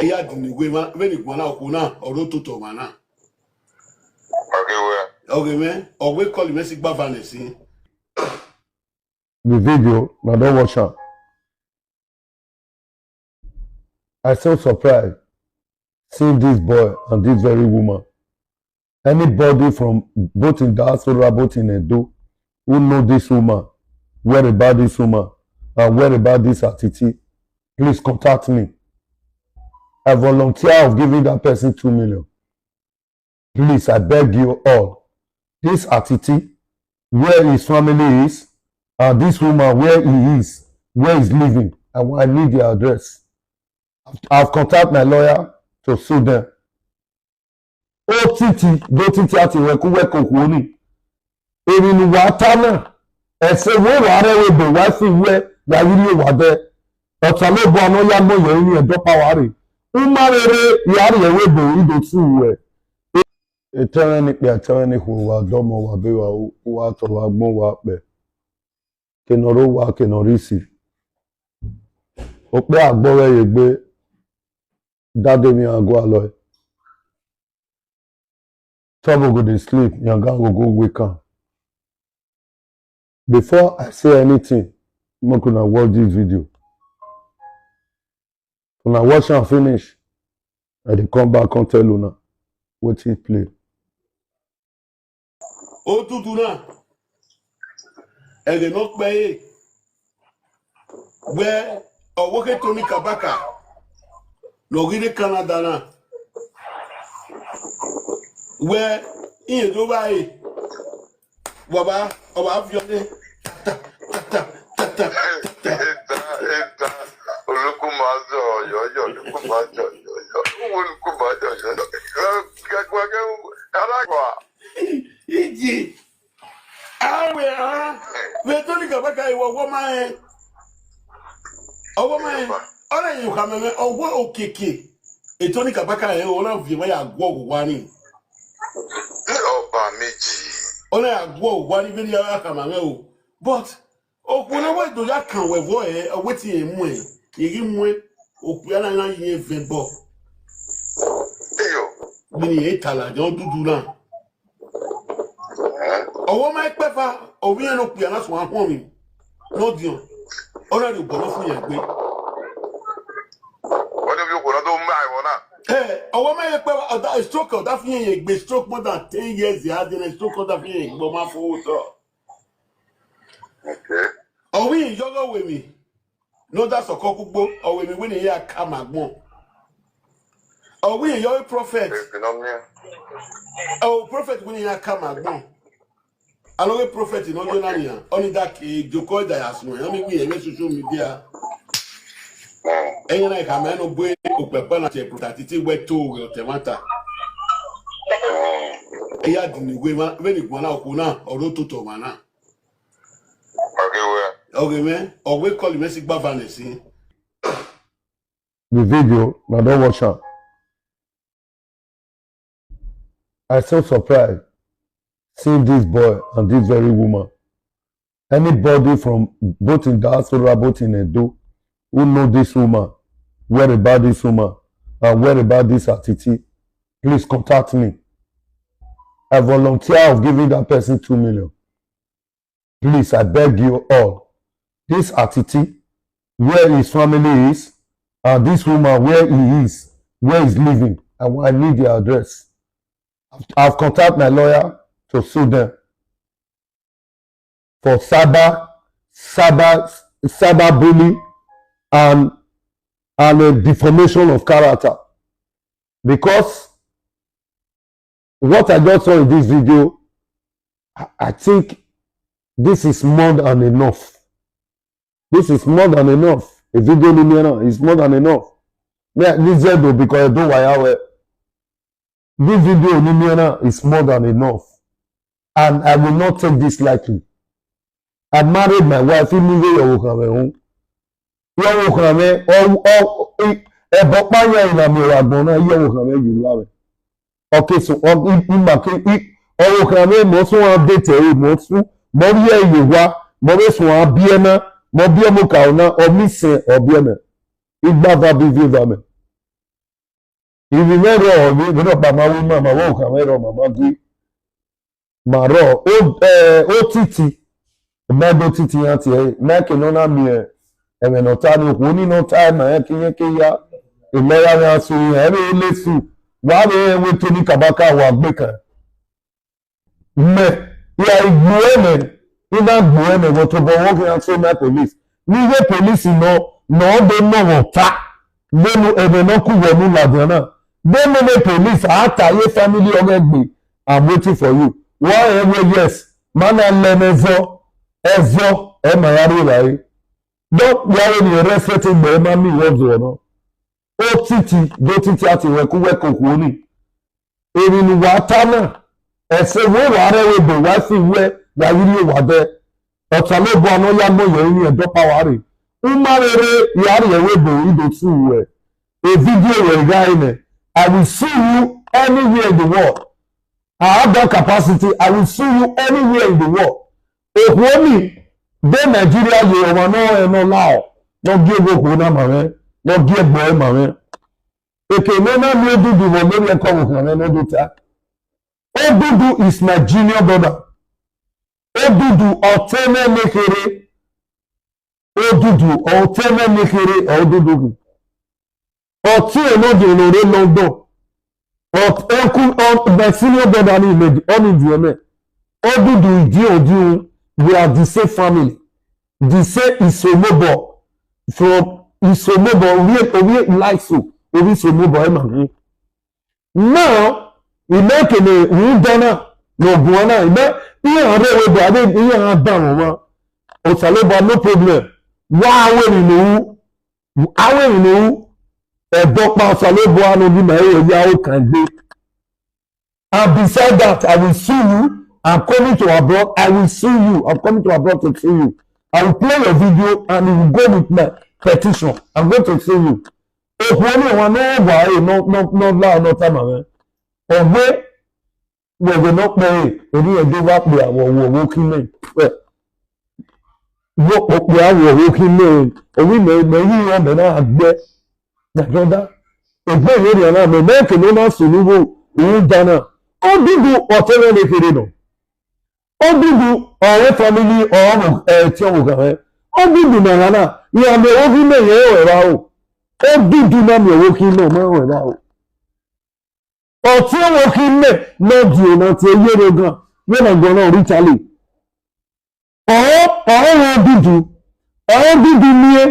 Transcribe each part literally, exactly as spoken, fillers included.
Eya di ni we ma, we ni gwana okuna, oro to to mana. Okay, well, Okay, man. Owe call me si gba vanesi. The video, now don't watch am. I so surprised seeing this boy and this very woman. Anybody from both in diaspora, both in Edo, who know this woman, where about this woman, and where about this Atiti, please contact me. I volunteer of giving that person two million. Please, I beg you all. This Atiti, where his family is, and this woman, where he is, where he's living. I, wa- I need their address. I've, I've contacted my lawyer to sue them. O titi, do titi ati weku weku kwoni. Eri ni wa ta na. Ese we wa re we be wa fi we, ya yiri wa de. Ota lo bo ano ya mo ye ni edo pa wa re. Uma re re ya re we be ido tu we. Etere ni pe etere ni hu wa domo wa be wa u, wa to wa gbon wa pe. Kenoro wa kenori si. Ope agbo we ye gbe. Dade mi ago aloy. Trouble go dey sleep, yanga go go wake am. Before I say anything, make una watch this video. Una watch am finish, I dey come back come tell una wetin play. Otutu na. Ege no pe e. We owo ke Tony Kabaka. No gide Canada na. We iye do ba e. Baba, oba fi o de. Ta ta ta ta ta. Eta, eta. Olukumazo, yo, yo, olukumazo, yo, yo. Olukumazo, yo, yo. Kekwa ke, kala kwa. Iji. Awe ha. We Tony Kabaka iwo owo ma e. Owo ma e. Ona yu ka me owo okeke. E Tony Kabaka e ona vi ma ya gwo gwo wa ni. Ọba méjì. Ona ya gwo gwo wa ni bi ya ka ma me o. But okuna we do ya kan we vo e, wetin e mu e. Igi mu e. Okuna na na ye ve bo. Iyo. Bi ni e tala jo dudu na. Owo ma e pe fa, owi en okuna na so ahun mi. No dion. Ona ni gbo fun ye gbe. Wọ́n ní bí okùnrin tó ń bá ìwọ náà. Eh, owo ma e pe fa, oda stroke, oda fun ye gbe stroke more than ten years ya, then stroke oda fun ye gbo ma fo to. Okay. Owi yogo we mi. No da soko kugbo, owe mi we ni ya ka ma gbon. Owi yo prophet. Ìpinnu mi. O prophet we ni ya ka ma gbon. Alowe prophet no jo na ni ya. Oni da ke joko da ya sun. Oni we e social media. Enye na ka me no gbe opepa na che prophet titi we to we o te mata. Eya di ni we ma, we ni gwana okuna, oro to to mana. Okay, well. Okay, man. Owe call me si gba vanesi. The video, now don't watch am. I so surprised seeing this boy and this very woman. Anybody from both in diaspora, both in Edo, who know this woman, where about this woman, and where about this Atiti, please contact me. I volunteer of giving that person two million. Please, I beg you all. This Atiti, where his family is, and this woman, where he is, where he's living, I, wa- I need their address. I've, I've contacted my lawyer to sue them for cyber, cyber, cyber bully and and a deformation of character, because what I just saw in this video, I, I think this is more than enough. This is more than enough. A video ni mìíràn is more than enough. Me, this is though because I don't wire well. This video ni mìíràn is more than enough, and I will not take this lightly. I married my wife. Imi we yo wo kan me hun. Yo wo kan me o o ebo pa ya ina mi wa gbon na yo wo kan me yu la me. Okay, so o i ma ke i o wo kan me mo sun an date e mo sun mo ri e yo wa mo be sun an bi e na mo bi e mo ka o na o mi se o bi e me. Igba va bi vi va me. Ibi mero, ibi mero pa ma wi ma ma wo ka mero ma ma gui. Ma ro o eh o titi. Ma do titi ya ti e. Ma ke no na mi e. E me no ta ni ku ni no ta ma e ki ye ki ya. E me ya na su e me le su. Wa be we to ni kabaka wa gbe kan. Me ya igbu ene. Ina gbu ene go to bo wo ke so na police. Ni we police no no do no wo ta. Benu ebe no ku wonu ladana. Benu ne police ata ye family ogegbe. I'm waiting for you. Why ewe yes. Mana le mezo. Ezo e ma ya ri rai. Don ya we ni respect gbe ma mi wo zo no. O titi do titi ati we ku we ko ku ni. Eri ni wa ta na. Ese we wa re we do wa si we ya yiri wa de. Otale bo ano ya mo ye ni e do pa wa re. Uma rere ya re we do ido su we. A video we ga ine. I will sue you anywhere in the world. I have that capacity. I will sue you anywhere in the world. Okuomi de Nigeria ye wa no e no lao. No gi ego ku na ma we. No gi egbo e ma we. Eke me na mi Odudu wo lori e ko wo kan me no do ta. Odudu is my junior brother. Odudu otene mekere. Odudu otene mekere Odudu. Oti e no di no re London. Ot e ku o my senior brother ni me oni di me. Odudu idi odi we are the same family. The same Isomobo from Isomobo we we like so. Obi Isomobo e ma. Now, ime kene wu dana no guana ime ihe are we ba de ihe ha ba mo ma. Osaleba no problem. Wa we ni no. Awe ni no. E do pa Osaleba no bi ma e ya o kan gbe. And beside that, I will sue you. I'm coming to abroad. I will sue you. I'm coming to abroad to sue you. I will play your video and you will go with my petition. I'm going to sue you. Okuo ni wa no wa e no no no la no ta ma we. Ogbe we we no pe e ni e de wa pe awo wo wo ki me. Wo o pe awo wo ki me. O wi me me yi o me na gbe. Na joda. Egbe ye ri ana me me ke no na su ni wo. U dana. Odudu otene le kere no. Odudu o family o mo e ti o ga we. Odudu na na na. Ya me wo ki me ye o e wa o. Odudu na mi wo ki no ma o e wa o. Oti wo ki me no di o na ti e ye ro gan. Ye na go na ri chale. O o wo dudu. O dudu mi e.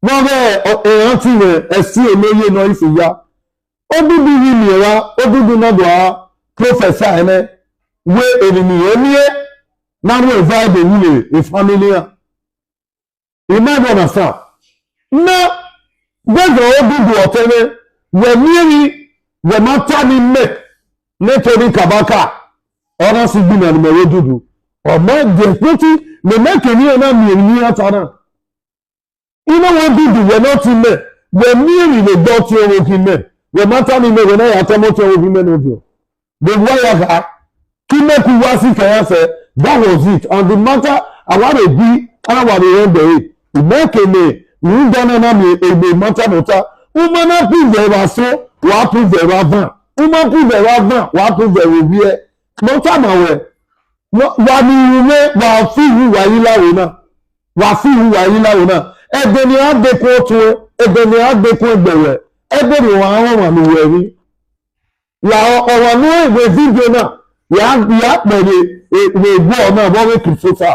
Mo be e anti we e si e me ye no isi ya. Odudu ni mi e wa, Odudu na do a professor ene. We e ni mi e mi e. Na ru e vibe ni e family ya. Ima bona sa. Na gbẹ̀gbẹ̀ Odudu ọ̀tẹ́lẹ̀ wẹ̀ mìíràn wẹ̀ máa ta ni mẹ̀ nítorí kàbákà ọ̀rọ̀ sì gbìnà ni mẹ̀rẹ̀ Odudu ọ̀mọ́ ẹ̀jẹ̀ tó ti lè mẹ́kẹ̀ ní ọ̀nà mìíràn ní ata náà. Iná wọn Odudu wẹ̀ náà ti mẹ̀ wẹ̀ mìíràn lè gbọ́ tí owó kí mẹ̀ wẹ̀ máa ta ni mẹ̀ wẹ̀ náà yàtọ̀ mọ́ tí owó kí mẹ̀ ní òdì ọ̀. They wire her. Kimeku Wasi Kayase, that was it. And the matter, I want to be, I want to end the way. Make a me, Uganda na me, a me matter matter. Umana prove the raso, wa prove the ravan. Uma prove the ravan, wa prove the rubie. Matter my way. Wa ni yume, wa fi hu wa ila wona. Wa fi hu wa ila wona. Ebeni adeko to, ebeni adeko egbewe. Ebeni wa wa wa ni weri. Ya ọ̀rọ̀ ní ìwé fídíò náà ya ya pẹ̀lú ìwé ìgbọ́ náà wọ́n wé kìrìsófà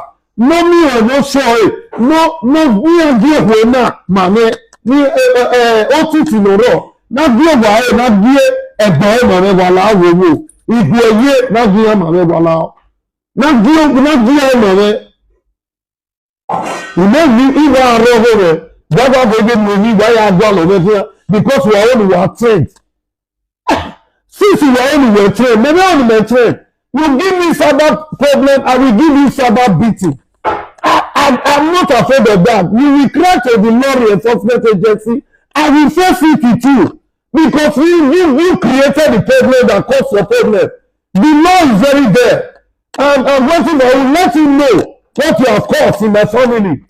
ló mí ẹ̀ ló sọ ẹ̀ ló ló ní ẹgbẹ́ ìwé náà màmí ní ó tìtì lọ́rọ̀ náà bí ọ̀gbà ẹ̀ náà bí ẹ̀gbọ́n ẹ̀ màmí wà láwọ̀ wò ìgbé ẹ̀yẹ náà bí ẹ̀ màmí wà láwọ̀ náà bí ẹ̀ màmí. Ime ni iwa aroho re. Baba bebe mo ni wa ya gwa lo be fia because we are only one trend. Since we are only one trend, maybe only my trend. You give me cyber problem, I will give you cyber beating. I, I, I'm not afraid of that. You will cry to the law enforcement agency. I will face it with you. Because you, you, you created the problem that caused your problem. The law is very there. And, and one thing I will let you know what you have caused in my family.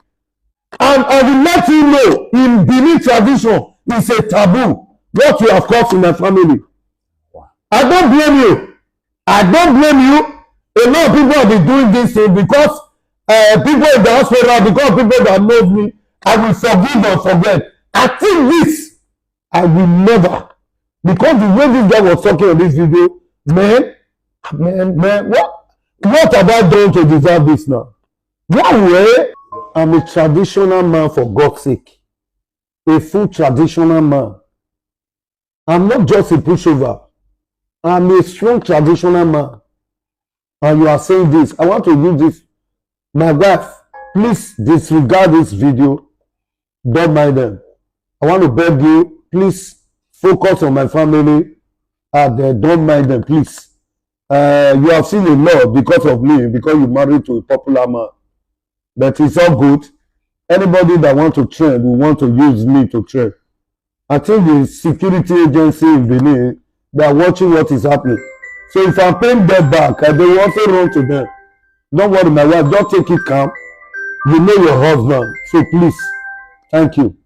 And I will let you know in Benin tradition is a taboo. what you have caused in my family. I don't blame you. I don't blame you. A lot of people have been doing this thing because uh, people in diaspora, because people that know me, I will forgive and forget. I think this, I will never. Because the way this guy was talking on this video, man, man, man, what, what have I done to deserve this now? That way, I'm a traditional man for God's sake. A full traditional man. I'm not just a pushover. I'm a strong traditional man. And you are saying this. I want to use this. My wife, please disregard this video. Don't mind them. I want to beg you, please focus on my family. And uh, don't mind them, please. Uh, you have seen a lot because of me, because you married to a popular man. But it's all good. Anybody that want to train, we want to use me to train. I think the security agency in Benin, they are watching what is happening. So if I'm paying them back, I will also run to them. Don't worry, my wife, just take it calm. You know your husband, so please, thank you.